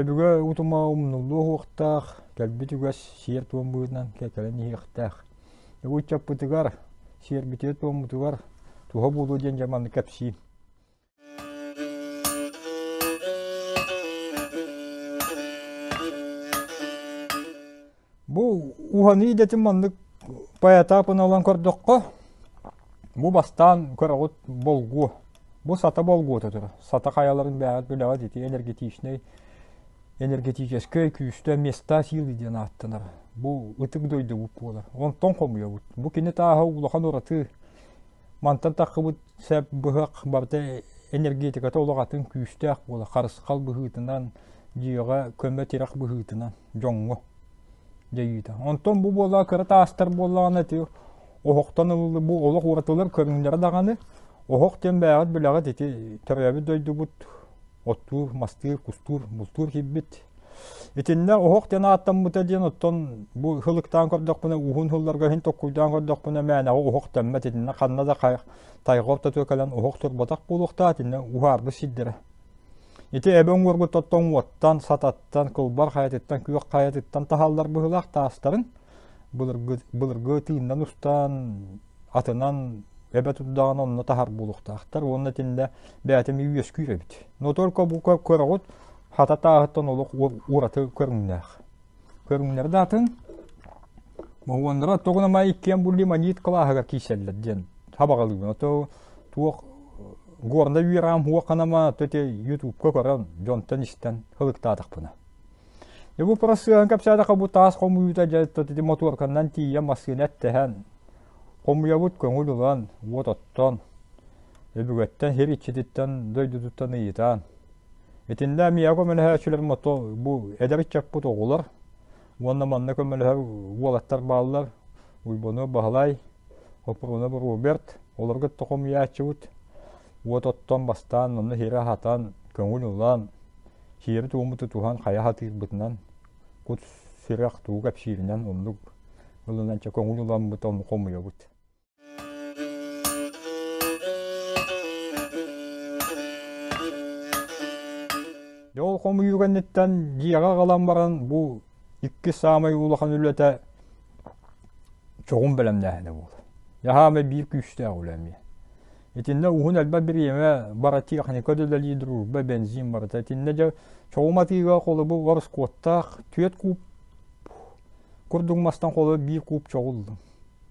Өбүгэ утума умнуллуо суохтаах, кэлбит үгэс сиэр-туом быһыытынан кэлэн иһиэхтээх. Ыччаппытыгар, сиэрбитигэр-туоммутугар туһа буолуо диэн дьэ маннык кэпсиим. Бу уһаныы идэтин маннык поэтапын ылан көрдөххө, бу бастаан көрөҕүт болгуо. Бу сата болгуота турар. Сата хайаларын бэйэҕит билэҕит ити энергетичнэй энергетическэй күүстэ места силы диэн ааттанар. Бу ытык дойдубут буолар. Онтон хомуйабыт. Бу кини тааһа улахан ураты мантан таххыбыт сэп быһах барыта энергетиката олох атын күүстээх буолар. Харысхал быһыытынан, дьиэҕэ көмө-тирэх быһыытынан дьоҥҥо дьайыыта. Онтон бу буоллаҕа кыра таастар буоллаҕына ити оһохтон ылыллы бу олох уратылар көрүҥнэрэ даҕаны оһох диэн бэйэҕит билэҕит ити төрөөбүт дойдубут оттуур, мастыыр, кустуур, бултуур киирбит. Итиннэ оһох диэн ааттаммыта диэн оттон бу һылыктаан көрдөхпүнэ уһун сылларга иһин токкуйдаан көрдөхпүнэ мээнэҕэ оһох дэммэт итиннэ ханна да тайҕа ортотугар кэлэн оһох турбатах буолуохтаах итиннэ уһаарбыт сирдэрэ. Ити эбэ уҥуоргут оттон уоттан, сататтан, кылбар хайатыттан, күөх хайатыттан таһаллар быһыылаах таастарын былыргы, былыргы тыыннан устан, атынан эбэ турдаҕына онно таһар буолуохтаахтар уонна итиннэ бэйэтэ эмиэ үөскүүр эбит. Но только бу көрөҕүт хата тааһыттан олох ураты көрүҥнээх. Көрүҥнэрэ да атын. Моһуоннара тоҕуна иккиэн бу лимонит кылааһыгар киирсэллэр диэн хабаҕалыыбын. Ото туох горнай үөрэҕим хуохханама то ити ютубка көрөн дьонтон истэн ылыктаатахпына. Дьэ бу просыһан кэпсээтэххэ бу таас хомуйуута дьэ ити мотуорканан тиийэн массыына эттэһэн хомуйабыт көҥүл ылан уот оттон өбүгэттэн сир иччититтэн дойдутуттан ыйытан итиннэ миэхэ көмөлөһөөччүлэр мото бу эдэр ыччаппыт оҕолор уонна манна көмөлөһөр уолаттар бааллар Уйбану Баһылай Хоппуруунап Роберт олорго кытта хомуйааччыбыт уот оттон бастаан онно сири аһатан көҥүл ылан сиэри туому тутуһан хайа сатыырбытынан кут сүрэх тугу кэпсииринэн оннук ылынан чэ көҥүл ыламмыт ону хомуйабыт. Дьэ ол хомуйуу кэнниттэн дьиэҕэ аҕалан баран бу иккис саамай улахан үлэтэ чоҕун бэлэмнээһинэ буолар. Дьаһаамай биир күүстээх үлэ эмиэ. Итиннэ уһун элбэх бириэмэ бара техника да үлэлии дружба, бензин барыта. Итиннэ дьэ чоҕум атыыга холобур ороскуоттаах түөрт куб курдук мастан холобур биир куб чоҕу ыллым.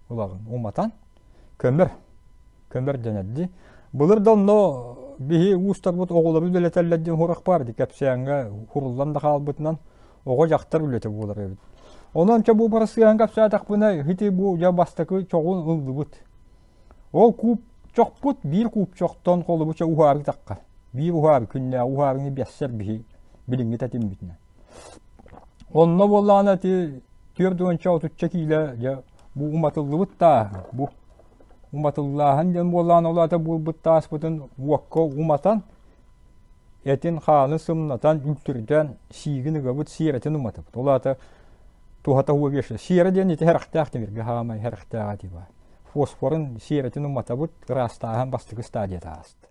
Ылаҕын уматан көмөр көмөр дэнэрди. Былыр да онно биһи уустарбыт оҕолору үлэлэтэллэр диэн сурах баар ди кэпсээҥҥэ хуруллан да хаалбытынан оҕо-дьахтар үлэтэ буолар эбит. Онон чэ бу барысыаһын кэпсээтэхпинэ ити бу дьэ бастакы чоҕун ыллыбыт. Ол кууп чохпут биир кууп чохтон холобуча уһаары таххар. Биир уһаар күннээҕи уһаарыны биэссэр биһи билиҥҥи тэтиммитинэн. Онно буоллаҕына ити түөрт отучча киилэ дьэ бу уматыллыбыт тааһы бу уматыллааһын диэн буоллаҕына ол аата буолбут тааспытын уокка уматан этин хаанын сымнатан үлтүрдэн сиигин ыгабыт сиэрэтин уматабыт. Ол аата туһата уо биэшэ. Сиэрэ диэн ити хэрэхтээх тимиргэ хаамай хэрэхтээҕэ ити баар. Фосфорун сиэрэтин уматабыт, ыраастааһын бастакы стадията ааста.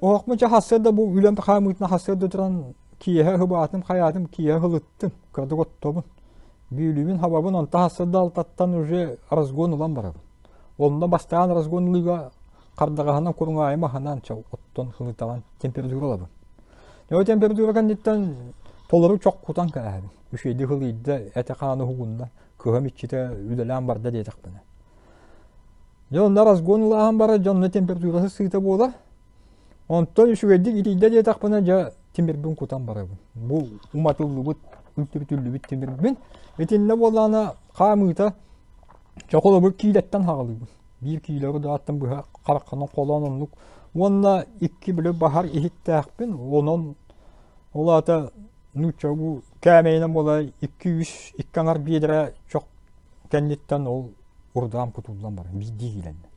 Оһохпун чэ хассыарда бу үлэм хаамыытына хассыарда туран киэһэ ыһыбаатым хайаатым киэһэ ылыттым кыратык оттобун бүүлүбүн хабабын онто хассыарда алтаттан уже разгон ылан барабын онно бастаан разгон ылыыга хардаҕаһынан куруҥаайым аһынан чэ оттон ылытаҕын температура ылабын ол температура кэнниттэн толору чох кутан кээһэбин үчүгэйдик ылыйда этэ-хаана уһугунна кыһам иччитэ үлэлээн барда диэтэхпинэ Дьэ онно разгон ылааһын барар, дьэ онно температурасы сыыта буолар. Онтон үчүгэйдик итийдэ диэтэхпинэ, дьэ тимирбин кутан барабын. Бу уматыллыбыт, үлтүрүтүллүбүт тимирбин. Итиннэ буоллаҕына хаамыыта чохолобур киилэттэн хаҕалыыбын. Биир киилэ дааттан быһа харахханан холоон оннук. Уонна икки били баһар иһиттээхпин. Онон ол аата нуучча бу кээмэйинэн буола икки үс икки аҥар биэдэрэ чох кэнниттэн ол урдаам кутуллан баран биирдии киилэннэ.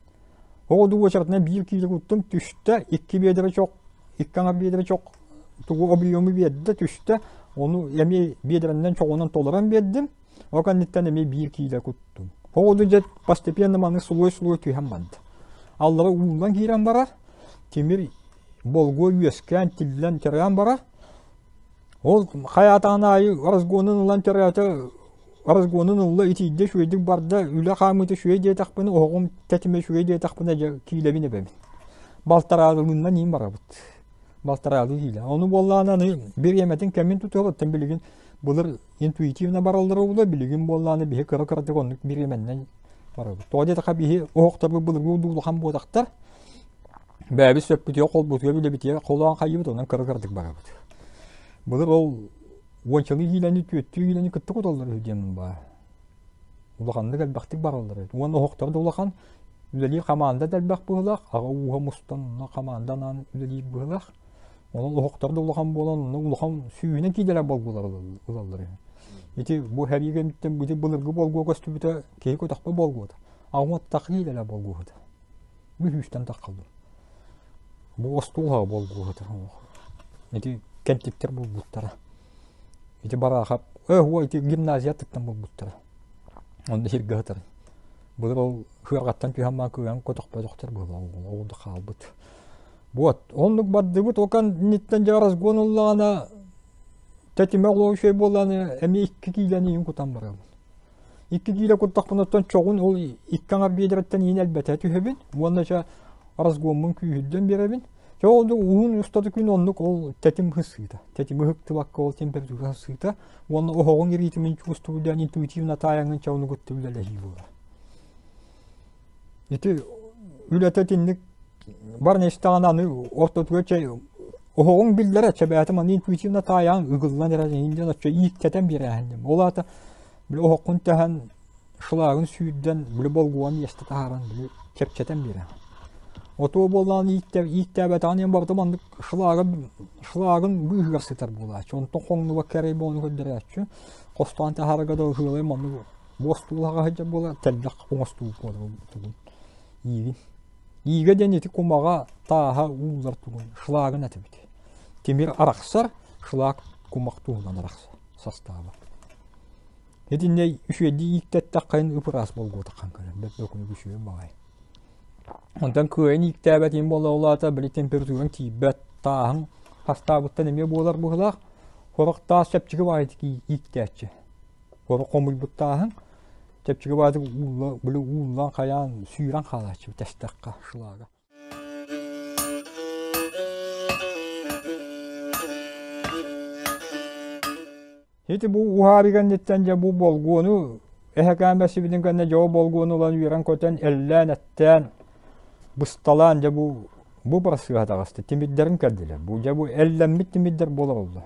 Оҕо уочаратынан биир киилэ куттум түстэ, икки биэдэрэ чох, икки аҥар биэдэрэ чох тугу объему биэрдэ түстэ, ону эмиэ биэдэрэннэн чоҕунан толорон биэрдим. Ол кэнниттэн эмиэ биир киилэ куттум. Оҕо дьэ постепенно маннык слой-слой түһэн барда. Аллара ууллан киирэн барар, тимир болгуо үөскээн, тиллэн, төрөөн барар. Ол хайаатаҕын аайы разгонун ылан төрөөтө, разгонун ылла, итийдэ, үчүгэйдик барда, үлэ хаамыыта үчүгэй диэтэхпинэ, оһоҕум тэтимэ үчүгэй диэтэхпинэ, дьэ киилэбин эбэбин. Балтараалыыннан иин барабыт. Балтараалыы киилэ. Ону буоллаҕына аны бириэмэтин кэмин тутуһабыттан билигин былыр интуитивно бараллара буолуо, билигин буоллаҕына биһи кыра-кыратык оннук бириэмэннэн барабыт. Тоҕо диэтэххэ биһи оһохторбут былыргы улахан буотахтар, бэйэбит сөппүтүгэр холбутугар үлэбитигэр холоон хайыыбыт, онон кыра-кыратык барабыт. Былыр ол уончалыы киилэни, түөртүү киилэни кытта куталлар үһү диэн баар. Улаханнык элбэхтик бараллар эбит. Уонна оһохторо да улахан, үлэлиир хамаанда да элбэх быһыылаах, аҕа ууһа мустан онно хамаанда анаан үлэлиир быһыылаах. Онон оһохторо да улахан буолан, онно улахан сүүһүнэн киилэлэр болгулар ылаллар үһү. Ити бу сэрии кэмиттэн ити былыргы болгуо көстүбүтэ киһи көтөхпө болгуота. Аҕа киилэлэр болгуота. Бу сүүстэн таххаллар. Бу остуол болгуота. Ити кэнтиктэр булбуттара. Ити Бараахап, э, ити гимназия аттыттан булбуттара. Онно сиргэ сытар. Былыр ол сыарҕаттан түһэн маан кыайан көтөхпөтөхтөр быһыылаах ол да хаалбыт. Вот, оннук бардыбыт, ол кэнниттэн дьэ разгон ыллаҕына тэтимэ олох үчүгэй буоллаҕына эмиэ икки киилэни иин кутан барабын. Икки киилэ куттахпына оттон чоҕун ол икки аҥар биэдэрэттэн иин элбэтэ түһэбин уонна чэ разгоммун күүһүрдэн биэрэбин. Чэ ол уһун устата күн оннук ол тэтим сыыта. Тэтими ыһыктыбакка ол температура сыыта уонна оһоҕуҥ ириитимин чувствуйдаан интуитивно таайаҥҥын чэ ону кытта үлэлэһии буолар. Ити үлэтэ итинник баран истэҕинэ аны ортотугар чэй оһоҕуҥ биллэрэ чэбээтим аны интуитивно таайаҥ ыгыллан эрэр иһин диэн оччо ииктэтэн биэрээһин диэн. Ол аата били оһоххун тэһэн шлагын сүүрдэн били болгуон иэстэ таһааран били чэпчэтэн биэрэн. Отуо буоллаҕына ииктээбэтэҕин иһин барыта маннык шлагын шлагын быыһыгар сытар буолааччы. Онтон хоҥнубакка эрэй буолан көрдөрөөччү. Хостоон таһаарарга да ыһыалай маннык Буостуулаҕа сылдьар буолан тэллэх оҥостуу буолар тугун иигин. Иигэ диэн ити кумаҕа тааһа ууллар тугун шлагын этибит. Тимир арахсар, шлак кумах туһунан арахсар састааба. Итиннэ үчүгэйдик ииктэттаххайын ып-ыраас буолгуотаххан көрөн бэрт бөкүнүк үчүгэй баҕайы. Онтон кыайан ииктээбэтин буола улаата били температураҥ тиийбэт тааһыҥ хастаабыттан эмиэ буолар быһыылаах. Сорох таас чэпчэки баҕайытык ииктээччи. Олох хомуйбуттааһын чэпчэки баҕайытык уулла били ууллан хайаан сүүрэн хаалааччы тэстэххэ шлага. Ити бу уһаарыы кэнниттэн дьэ бу болгуону эһэкээн бэсибитин кэннэ дьэ ол болгуону ылан үөрэн-көтөн эллээн-эттээн бысталаан дьэ бу бу бырасыаһа таҕыста тимирдэрин кэллилэр. Бу дьэ бу эллэммит тимирдэр буолар олло.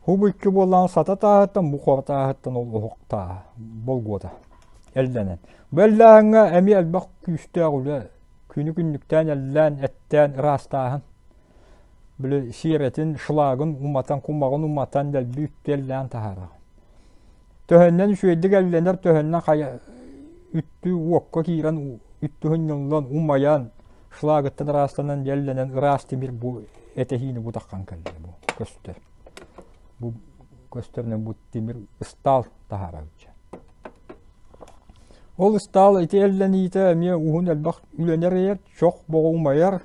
Хубу икки буоллаҕына сата тааһыттан, бу хоро тааһыттан ол оһох тааһа, болгуота эллэнэн. Бу эллээһиҥҥэ эмиэ элбэх күүстээх үлэ, күнү-күннүктээн эллээн, эттээн ыраастааһын. Били сиэрэтин, шлагын уматан, кумаҕын уматан дэлби үттү эллээн таһаараҕын. Төһөннөн үчүгэйдик эллэнэр, төһөннөн хайа үттү уокка киирэн үттү хынньыллан, умайан, шлагыттан ыраастанан дьэллэнэн ыраас тимир бу этэһиини бутаххан кэллэ бу көстөр. Бу көстөрүнэн бу тимир ыстаал таһаарабычча. Ол ыстаал ити эллэниитэ эмиэ уһун элбэх үлэни эрэйэр, чох боҕо умайар,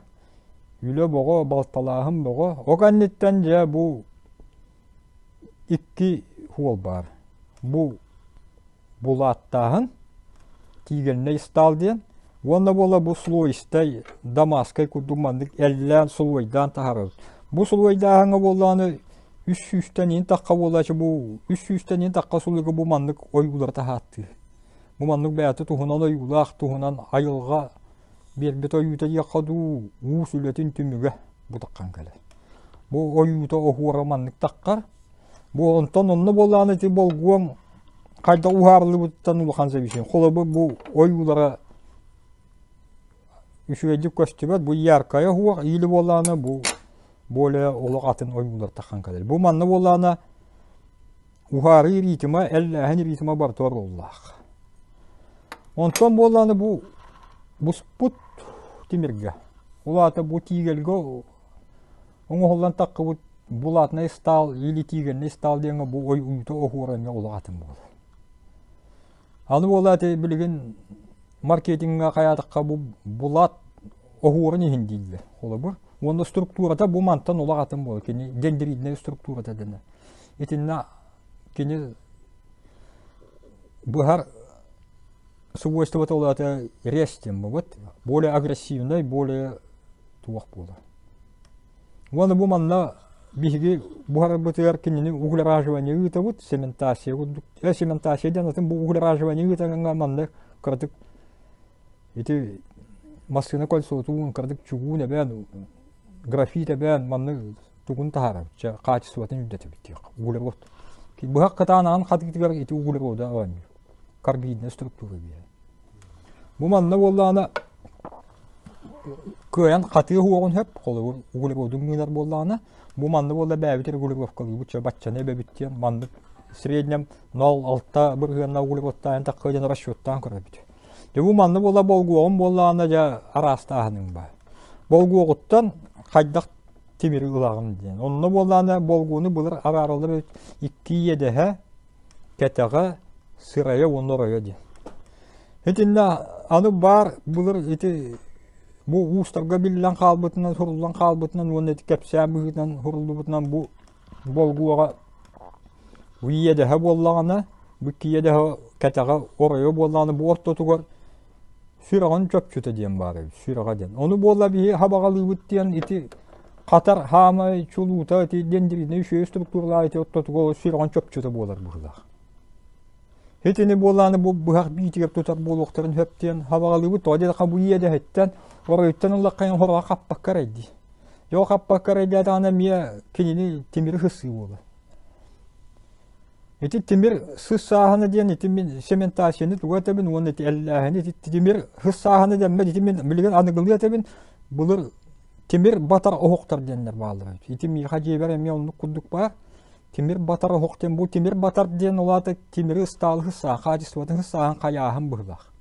үлэ боҕо, балталааһын боҕо. Ол кэнниттэн дьэ бу икки суол баар. Бу булааттааһын, тиигэннэй ыстаал диэн уонна буола бу слоистай дамасскай курдук маннык эллээн слойдаан таһаарабыт. Бу слойдааһыҥҥа буоллаҕына үс сүүстэн иин тахха буолааччы бу үс сүүстэн иин тахха сулуга бу маннык ойуулары таһааттыыр. Бу маннык бэйэтэ туһунан ойуулаах туһунан айылҕа биэрбит ойуута диэххэ дуу уус үлэтин түмүгэ бу таххан кэлэр. Бу ойуута оһуора маннык таххар. Бу онтон онно буоллаҕына ити болгуоҥ хайдах уһаарыллыбыттан улахан зависим. Холобур бу ойуулара үчүгэйдик көстүбэт, бу яркая оһуох, или буоллаҕына бу более олох атын ойуулар таххан кэлэр. Бу манна буоллаҕына уһаарыы ритма, эллээһин ритма барыта оруоллаах. Онтон буоллаҕына бу буспут тимиргэ, ол аата бу тиигэлгэ оҥоһуллан таххыбыт булатный ыстаал или тиигэннэй ыстаал диэҥҥэ бу ойуута оһуора эмиэ олох атын буолар. Аны буолла ити билигин Маркетиҥҥа хайаатахха бу булат оһуорун иһин дииллэр. Холобур, уонна структурата бу мантан улах атын буолар. Кини дендриднэй структурата дэнэр. Итиннэ кини быһар свойствота ол аата рез диэн буолбут. Более агрессивный, более туох буолар. Уонна бу манна биһиги буһарарбытыгар кинини углераживание ыытабыт, цементация курдук. Цементация диэн атын бу углераживание ыытаҥҥа манна кыратык ити массыына кольцотуун, кыратык чугуун эбээн, графит эбээн манна тугун таһаарабыт, чэ хаачыстыбатын үрдэтэбит диэх углерод. Быһах кытаанаҕын хатыытыгар ити углерода оонньуур. Карбидная структура биэрэр. Бу манна буоллаҕына кыайан хатыы уһуоҕун сөп, холобур углеродун мыынар буоллаҕына, бу манна буолла бэйэбит регулировкалыыбыт, чэ баччаны эбэбит диэн маннык в среднем 0,6 бырыһыанна углеродтаан тахха диэн расчеттаан көрөбүт. Дьэ бу манна буола болгуоҕум буоллаҕына дьэ араастааһыныҥ баар. Болгуоҕуттан хайдах тимири ылаҕын диэн. Онно буоллаҕына болгуону былыр араараллар эбит икки иэдэһэ кэтэҕэ, сырайа уонна оройо диэн. Итиннэ аны баар былыр ити бу уустарга биллэн хаалбытынан, суруллан хаалбытынан уонна ити кэпсээн быһыытынан суруллубутунан бу болгуоҕа бу иэдэһэ буоллаҕына, бу киэдэһэ кэтэҕэ оройо буоллаҕына бу ортотугар сүрэҕин чопчута диэн баар эбит, сүрэҕэ диэн. Ону буолла биһи хабаҕалыыбыт диэн ити хатар хаамай чулуута ити дендритнэй үчүгэй структуралаах ити ортотугар сүрэҕин чопчута буолар быһыылаах. Итини буолааны бу быһах биитигэр тутар буолуохтарын сөп диэн хабаҕалыыбыт. Тоҕо диэтэххэ бу иэдэһиттэн оройуттан ыллахха хороҕо хаппакка эрэй дии. Дьэ ол хаппакка эрэйдээтэҕинэ эмиэ кинини тимири сыссыы буолар. Ити тимир сыссааһына диэн ити мин цементацияны тугу этэбин уонна ити эллээһини ити тимир сыссааһына дэммэт ити мин билигин аныгылыы этэбин былыр тимир батар оһохтор диэннэр бааллар эбит. Ити миэхэ дьиэбэр эмиэ оннук курдук баар. Тимир батар оһох диэн бу тимир батар диэн ол аата тимири ыстаалы сыссааһын хаачыстыбатын сыссааһын хайааһын быһыылаах.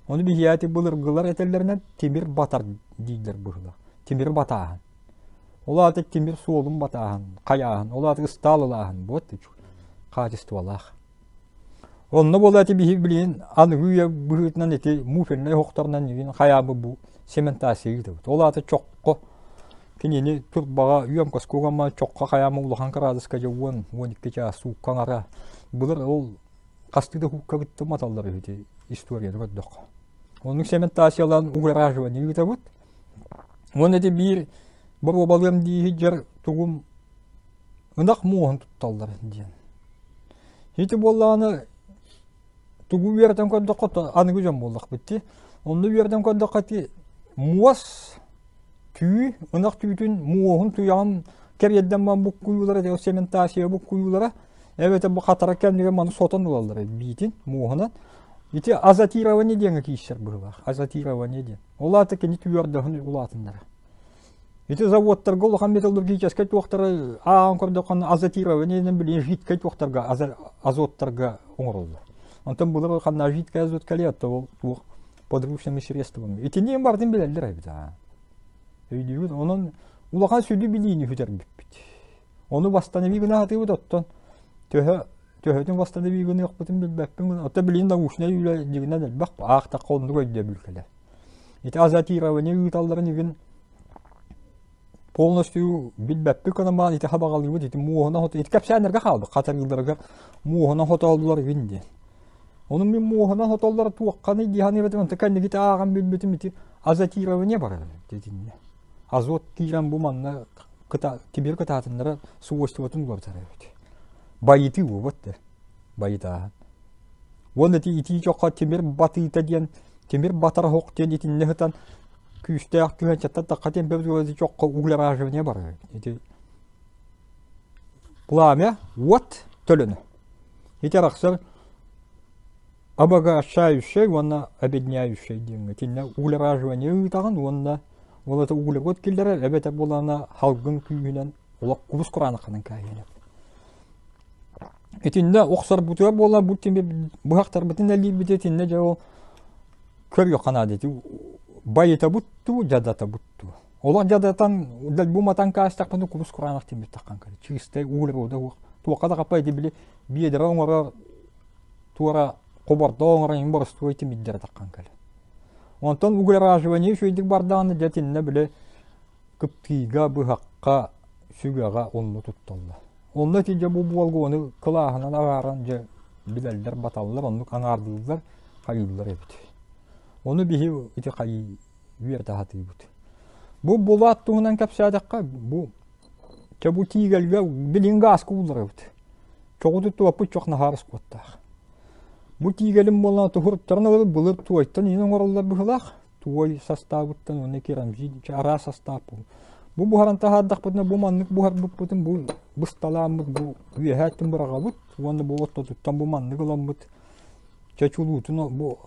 Ону биһиэхэ ити былыргылар этэллэринэн тимир батар дииллэр быһыылаах. Тимир батааһын. Ол аата тимир суолун батааһын, хайааһын, ол аата ыстаал ылааһын буот хаачыстыбалаах. Онно буола ити биһи билигин аныгы үйэ быһыытынан ити муфельнай оһохторунан игин хайаабы бу цементация ыытабыт. Ол аата чоххо кинини турбаҕа үөм коскугама чоххо хайаама улахан кыраадыска дьэ 10-12 чаас суукка аҥара былыр ол хастыы да хуукка кытта маталлар үһү историяны көрдөххө. Оннук цементациялаан уграживание ыытабыт. Уонна ити биир боруобалыам дии сылдьар тугум ынах муоһун тутталлар диэн. Ити буоллаҕына тугу үөрэтэн көрдөххө аныгы дьон буоллахпыт дии. Онно үөрэтэн көрдөххө ити муос түү, ынах түүтүн муоһун туйаҕын кэриэрдэн баран буккуйуулара, цементация буккуйуулара эбэтэр бу хатара кэмнигэр маны сотон ылаллар биитин муоһунан. Ити азотирование диэҥҥэ киирсэр быһыылаах. Азотирование диэн. Ол аата кини түөрдэһин улаатыннара. Ити заводтарга улахан металлургическай туохтары ааҕан көрдөххө азотированиенан билигин жидкай туохтарга азоттарга оҥороллор. Онтон былыр ханна жидкай азот кэлиэ ол туох подручными средствами. Итини барытын билэллэр эбит аа. Өйдүүгүт? Онон улахан сүдү билиини сүтэрбиппит. Ону бастан гына сатыыбыт оттон төһө төһөтүн восстанови гыныахпытын билбэппин. Оттон билигин научнай үлэ дьиҥинэн элбэх аахтахха оннук өйдөбүл кэлэр. Ити азотирование ыыталларын игин полностью билбэппит гынан баран ити хабаҕалыыбыт ити муоһунан хото ити кэпсээннэргэ хаалбыт хатарыыларыгар муоһунан хотооллулар игин диэн. Ону мин муоһунан хотоллор туохханый дии саныыр этим онтон кэнники ааҕан билбитим ити азотирование барар итиннэ. Азот киирэн бу манна кыта тимир кытаатыннара свойствотын уларытар эбит. Байытыы буолбат да байытааһын. Уонна ити итии чоххо тимир батыыта диэн тимир батар оһох диэн итиннэ сытан күүстээх түһэн чаттан тахха температура чоххо углераживание барар. Ити пламя уот төлөнө. Ити арахсар обогащающай уонна обедняющай диэҥҥэ итиннэ углераживание ыытаҕын уонна ол это углевод киллэрэр эбэтэр буолана халгын күүһүнэн олох кубус кураанаххынан кээһиэн Итиннэ охсорбутугар буолар бу тимир быһахтарбытын элиирбит итиннэ дьэ ол көрүөххэ наада ити байытабыт дуу дьадатабыт дуу. Олох дьадатан дэлби уматан каастахпына кубус кураанах тимир таххан кэлэр. Чистай углерода суох. Туохха да хаппай ити били биэдэрэ оҥорор туора хобордоо оҥорон боростуой тимирдэрэ таххан кэлэр. Онтон углераживание үчүгэйдик бардаҕына дьэ итиннэ били кыптыыга, быһахха, сүгэҕэ онно тутталлар. Онно ити дьэ бу буолгуону кылааһынан арааран дьэ билэллэр, баталлар, оннук аҥаардыыллар, хайыыллар эбит. Ону биһи ити хайыы үөрэтэ сатыыбыт. Бу булаат туһунан кэпсээтэххэ, бу чэ бу тиигэлгэ билин гааска уулларабыт. Чоҕу туттубаппыт чох наһаа ороскуоттаах. Бу тиигэлим буолан туһуруттарын ылар былыр туойтан иһин оҥороллор быһыылаах. Туой састаабыттан уонна керамзит араас састаап бу. Бу буһаран таһаардахпытына бу маннык буһарбыппытын бу бысталааммыт бу үөһээттэн быраҕабыт уонна бу оттотуттан бу маннык ыламмыт чочулуутун бу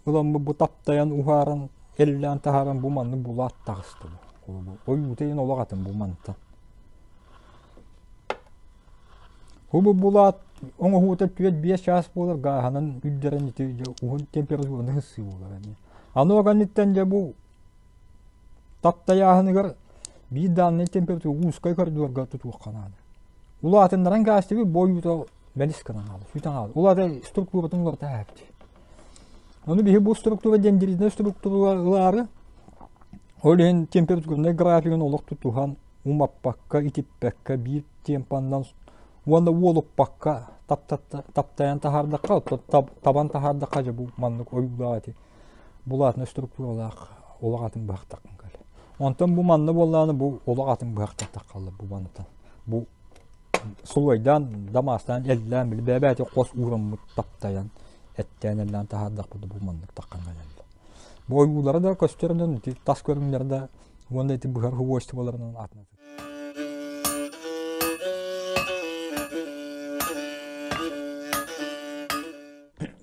ыламмыт бу таптайан уһааран эллээн таһааран бу маннык булаат таҕыста бу. Ойуута иһин олох атын бу мантан. Бу булаат оҥоһуута 4-5 чаас буолар гааһынан үрдэрэн ити уһун температураны сыссыы буолар эмиэ. Аны оганниттан дьэ бу таптайааһыныгар биир дааннай температура узкай коридорга тутуохха наада. Улаатыннаран каастыбыт бу ойуута мэлис гынан хаалар, сүтэн хаалар. Улаата структуратын уларыта ааптый. Ону биһи бу структура дендритнай структура ылаары, ол иһин температурнай графигын олох тутуһан умаппакка, итиппэккэ биир темпаннан уонна уолуппакка таптайан таһаардахха, табан таһаардахха дьэ бу маннык ойуулаах ити булаатына структуралаах олох атын быһахтаххын кэлэ. Онтон бу манна буоллаҕына бу олох атын быһахтахтах хаалла бу мантан. Бу сулуойдаан, дамаастаан, эллээн, били бэйэ-бэйэтэ хос уураммыт таптайан, эттээн эллээн таһаардахпыт бу маннык таххан кэлэллэр. Бу ойуулара да көстөрүнэн, ити тас көрүҥнэрэ да уонна ити быһар свойстволарынан атын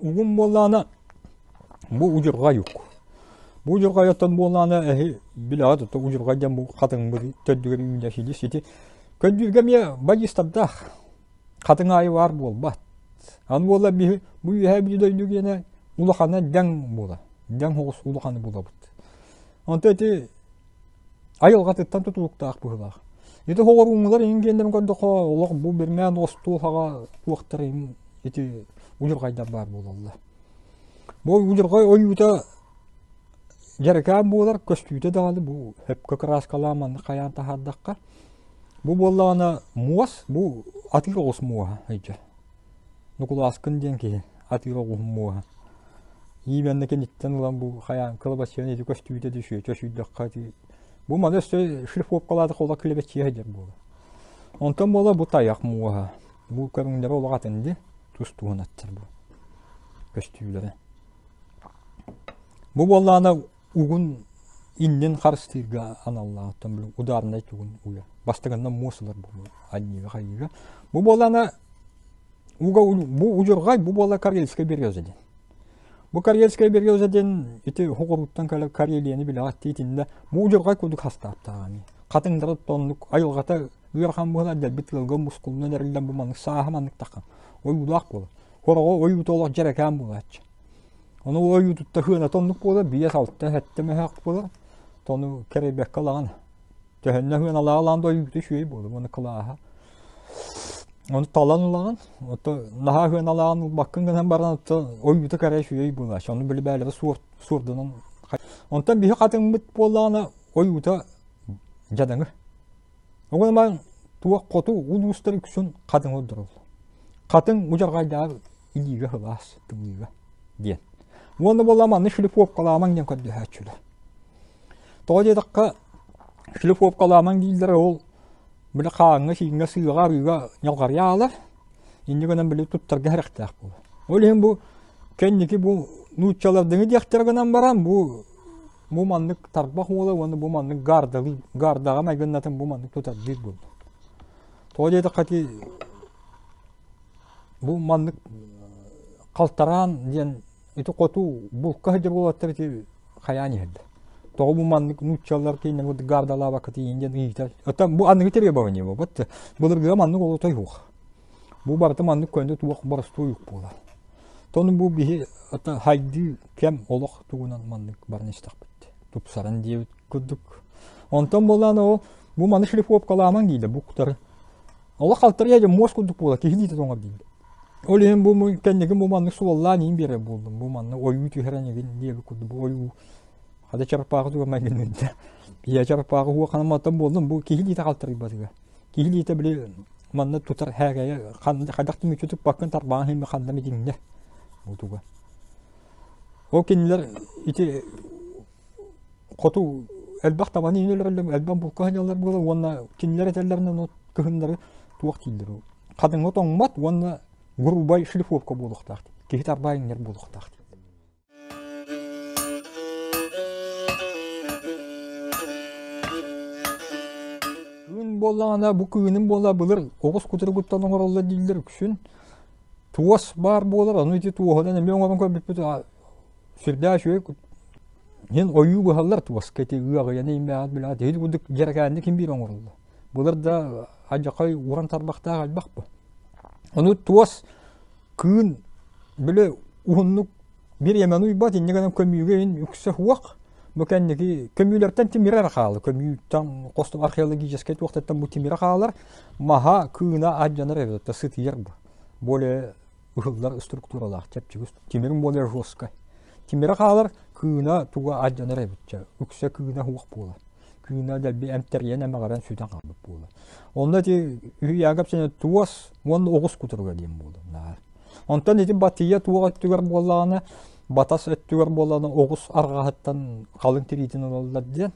Угун буоллаҕына бу удьурҕай ук. Бу удьурҕайыттан буоллаҕына эһи билэҕит ото удьурҕай диэн бу хатыҥмыт төрдүгэр үүнэр силис ити көрдүүргэ эмиэ бадьыыстардаах хатыҥ аайы баар буолбат. Аны буолла биһи бу үөһээ Бүлүү дойду гиэнэ улахана дэҥ буолар. Дэҥ соҕус улаханы булабыт. Онто ити айылҕатыттан тутулуктаах быһыылаах. Ити хоҕоруҥҥулар иҥин гиэннэрин көрдөххө олох бу бирмээн остуол хаҕа туохтар иҥин ити удьурҕайдар баар буолаллар. Бу удьурҕай ойуута дьарыкаан буолар, көстүүтэ даҕаны бу сөпкө кырааскалаан маннык хайаан таһаардахха бу буоллаҕына муос бу атыыр оҕус муоһа өйдө. Нукулааскын диэн киһи атыыр оҕуһун муоһа. Иимэннэ киниттэн ылан бу хайаан кылабаччыйан ити көстүүтэ түсүө чөсүйдэххэ ити бу маны өссө шлифовкалаатах олох килэбэччийэ сылдьар буолар. Онтон буола бу тайах муоһа. Бу көрүҥнэрэ олох атын дии тус-туһун аттар бу көстүүлэрэ. Бу буоллаҕына угун иннин харыстыырга аналлаах оттон били ударнай тугун уйа. Бастакыннан муос ылар бу анньыыга хайыыга. Бу буоллаҕына уга бу удьурҕай бу буолла Карельская береза диэн. Бу Карельская береза диэн ити хоҕурууттан кэлэр Карелияны билэҕит итиннэ бу удьурҕай курдук хастааттаах эмиэ. Хатыҥнары оннук айылҕата ыарахан буолан дэлбит ыалга мускулунан эриллэн бу маннык сааһа маннык таххан ойуулаах буолар. Хороҕо ойуута олох дьэрэкээн буолааччы. Ону ойуутутта хыаната оннук буолар, 5-6, 7 мөһөөх буолар. Тону кэрэйбэккэ ылаҕын. Төһөннө хыаналаах ылаан да ойуута үчүгэй буолар уонна кылааһа. Ону талан ылаҕын, ото наһаа хыаналааҕын ылбаккын гынан баран ото ойуута кэрэ үчүгэй буолааччы. Ону били бээлэрэ суорданан Онтон биһи хатыҥмыт буоллаҕына ойуута дьадаҥы. Оҕо туох хоту улуустар үксүн хатыҥ ордороллор. Хатыҥ удьарҕайдааҕы илиигэ сылаас, тымныыга диэн. Уонна буолла манны шлифовкалаамаҥ диэн көрдөһөөччүлэр. Тоҕо диэтэххэ, шлифовкалаамаҥ дииллэрэ ол били хааҥҥа, сииҥҥэ, сыаҕа, арыыга ньалҕарыйа аалар. Инньэ гынан били туттарга сэрэхтээх буолар. Ол иһин бу кэнники бу нууччалардыҥы диэхтэрэ гынан баран бу бу маннык тарбах уола уонна бу маннык гардалыы гардаҕа майгыннатын бу маннык тутардыыр буолла. Тоҕо диэтэххэ ити бу маннык халтараан диэн ити хоту булка сылдьар уолаттар ити хайаан иһэллэр. Тоҕо бу маннык нууччалар кииннэр гардалаабакка тиийин диэн ыйытар. Оттон бу аныгы требование буолбат. Былыргыга маннык олотой суох. Бу барыта маннык көнө туох боростуой буолар. Тону бу биһи ата хайдыы кэм олох тугунан маннык баран истэхпит. Тупсаран диэбит курдук. Онтон буоллаан ол бу маны шлифовкалаамаҥ дииллэр бу кутары. Олох халтарыйа дьэ муос курдук буола киһи диитэ тоҥор дииллэр. Ол иһин бу кэнники бу маннык суоллаан иин биэрэр буоллум. Бу маннык ойуу түһэрэн игин диэбит курдук бу ойуу. Хата чарпааҕы туга майгынныырда. Ийэ чарпааҕы уоханамматтан буоллун бу киһи илиитэ халтарыйбатыга. Киһи илиитэ били манна тутар һээгэйэ хайдах да мүччү туппаккын тарбаҕын иһин ханна митиҥнэ бу туга. Ол кинилэр ити хоту элбэх табаны иһин элбэх булка сылдьаллар буолар уонна кинилэр этэллэринэн кыһыннары туох дииллэр хатыҥҥа тоҥмот уонна грубай шлифовка буолуохтаах киһи тарбаа иҥнэр буолуохтаах. Кыын буоллаҕына бу кыыным буола былыр оҕус кутуругуттан оҥороллор дииллэр үксүн туос баар буолар ону ити туоһунан эмиэ оҥорон көрбүппүт сүрдээх үчүгэй иһин ойуу быһаллар туоска ити ыаҕыйаны имээҕит билэҕит иһит курдук дьэрэкээнник ким биир оҥороллор былыр да алдьархай уран тарбахтаах элбэх бу ону туос кыын били уһуннук бириэмэни уйбат инньэ гынан көмүүгэ иһин үксэ суох бу кэнники көмүүлэртэн тимирэ эрэ хаалар көмүүттэн хостон археологическай туохтаттан бу тимирэ хаалар маһа кыына алдьанар эбит сытыйар бу более ыһыллар структуралаах чэпчэки тимирин более жесткай тимирэ хаалар кыына туга алдьанар эбит үксэ кыына суох буолар кыына дэлби эмтэрийэн эмэҕирэн сүтэн хаалбыт буолар онно ити үһүйээгэ кэпсэнэ туос уонна оҕус кутуруга диэн буолар наар Онтон ити батыйа туох өттүгэр буоллаҕына, батас өттүгэр буоллаҕына оҕус арҕаһыттан халыҥ тириитин ылаллар диэн.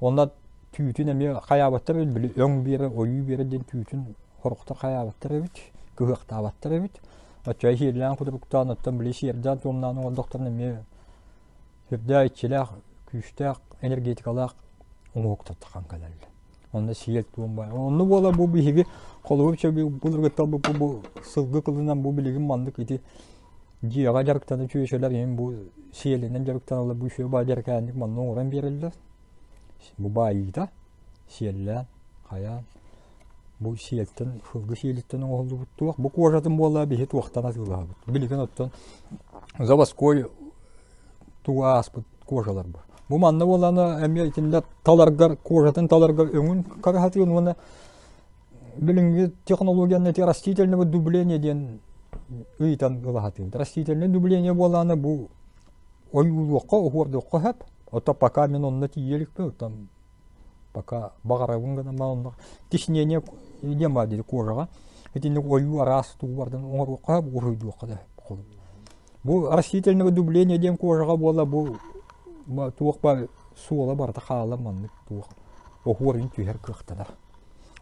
Онно түүтүн эмиэ хайаабаттар эбит, били өҥ биэрэ, ойуу биэрэ диэн түүтүн хорохтор хайаабаттар эбит, кыһыахтаабаттар эбит. Оччо сиэрлээн кутуруктаан, оттон били сиэрдээн туомнаан оҥордохторуна эмиэ сүрдээх иччилээх, күүстээх энергетикалаах оҥоһуктар таххан кэлэллэр. Онно сиэл туом баар. Онно буола бу биһиги холобур былыргыттан бу бу сылгы кылынан бу билигин маннык ити дьиэҕэ дьарыктанар чүөчэлэр иһин бу сиэлинэн дьарыктаналлар бу үчүгэй баа дьарыкааннык манна оҥорон биэрэллэр. Бу баайыыта сиэллээн, хайаан бу сиэлтэн сылгы сиэлиттэн оҥоһуллубут туох бу кожатын буолла биһи туохтан атыылаһабыт. Билигин оттон заводской тугу ааспыт кожалар бу. Бу манна буолана эмиэ итиннэ таларгар кожатын таларгар өҥүн караһатыын уонна билиҥҥи технологияны ити растительного дубления диэн ыйытан ылаһатыын. Растительное дубление буолаана бу ойуулуохха, уһуордуохха сөп. Ото пока мин онно тиийэ иликпин, оттон пока баҕарабын гынан онно тиснение диэн баар дири кожаҕа. Итинник ойуу араас тугу бардан оҥоруохха сөп, уруһуйдуохха да сөп. Бу растительного дубления диэн кожаҕа буола бу туох баар суола барыта хаалар маннык туох оһуорун түһэр кыахтанар.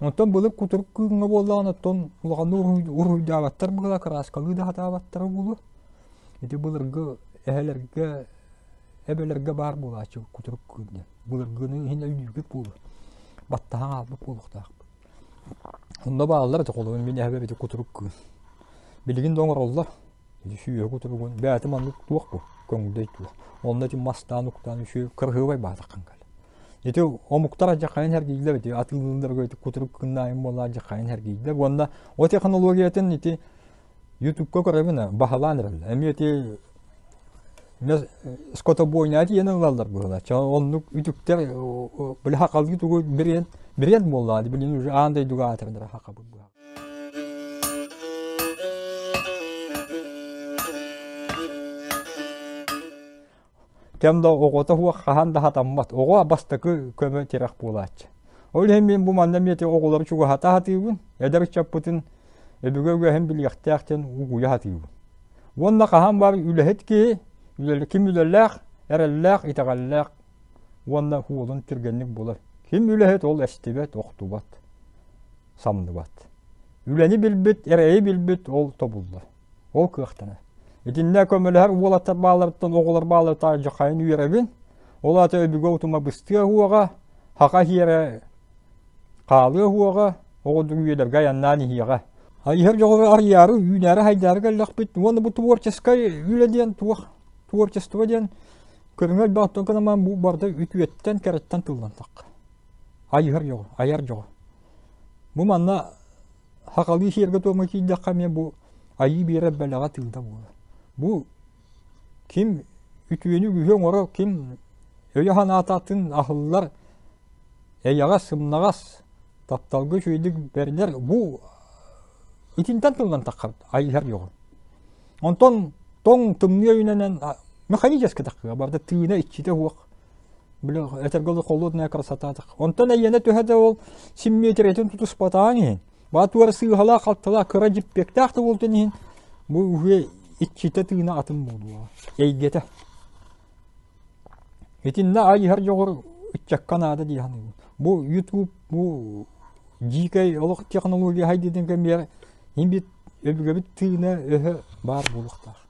Онтон былыр кутурук кыыҥҥа буоллаҕына оттон улаханнык уруһуйдаабаттар быһыылаах кырааскалыы да сатаабаттара буолуо. Ити былыргы эһэлэргэ эбэлэргэ баар буолааччы кутурук кыын диэн. Былыргыны иһин өйдүүргүт буолуо. Баттаһан хаалбыт буолуохтаахпыт. Онно бааллар ити холобур мин эһэбэр ити кутурук кыын. Билигин да оҥороллор. Үчүгэй кутуругун бэйэтэ маннык туох бу көҥүллэй туох. Онно ити мастаан уктаан үчүгэй кыраһыабай баатаххын кэл. Ити омуктар адьахайын эргийдилэр ити атыылыылларга ити кутурук кыннаайын буолла адьахайын эргийдилэр уонна о технологиятын ити ютубка көрөбүн баһылаан эрэллэр. Эмиэ ити скотобойня диэн ылаллар быһыылаах. Оннук үтүктэр били хахалыы тугу бренд бренд буоллаҕа билин уже аан дойдуга аатырдар хахабыт быһа. Кэм да оҕото суох хаһан да хатаммат. Оҕо бастакы көмө тирэх буолааччы. Ол иһин мин бу манна эмиэ оҕолору чугаһата сатыыбын, эдэр ыччаппытын өбүгэ үгэһин билиэхтээх диэн угуйа сатыыбын. Уонна хаһан баар үлэһит киһи, ким үлэлээх, эрэллээх, итэҕэллээх уонна уолун түргэнник булар. Ким үлэһит ол эстибэт, охтубат. самныбат. Үлэни билбит, эрэйи билбит ол тобуллар. Ол кыахтанар. Итиннэ көмөлөһөр уолаттар бааларыттан, оҕолор бааларыттан дьахайын үөрэбин. Ол аата өбүгэ утума быстыа уоҕа, хаха иһиэрэ хаалыа уоҕа, оҕо үйэлэргэ айаннаан иһиэҕэ. Иһэр дьоҕуру арыйаары, үүнээри хайдаары кэллэхпит. Уонна бу творческай үлэ диэн туох творчество диэн көрүҥэ элбэх оттон кынамаан бу барыта үтүөттэн, кэрэттэн тыллан тахха. Айыһар дьоҕур, айар дьоҕур. Бу манна сахалыы сиэргэ-туомҥа киирдэххэ эмиэ бу айыы биэрэр бэлэҕэ тыына буолар. Бу ким үтүөнү үгүһү оҥорор, ким өйө-санаата атын аһыллар, эйэҕэс, сымнаҕас, тапталга үчүгэйдик бэринэр бу итинтэн тыллан таххар айыһар дьоҕур. Онтон тоҥ тымныы өйүнэн механически таххыа барыта тыына иччитэ суох. Били этэргэ дылы холодная красота. Онтон эйиэнэ төһө да ол симметриятын тутуспатаҕын иһин, баатугар сыыһалаах-халталаах кыра дьиппиэктээх да буолтун иһин, бу үһүө иччитэ тыына атын буолуоҕа, эйгэтэ. Итиннэ айыһар дьоҕур ыччакка наада дии саныыбын. Бу YouTube, бу дьиикэй олох технология хайдыытын кэмигэр иһин өбүгэбит тыына өһө баар буолуохтаах.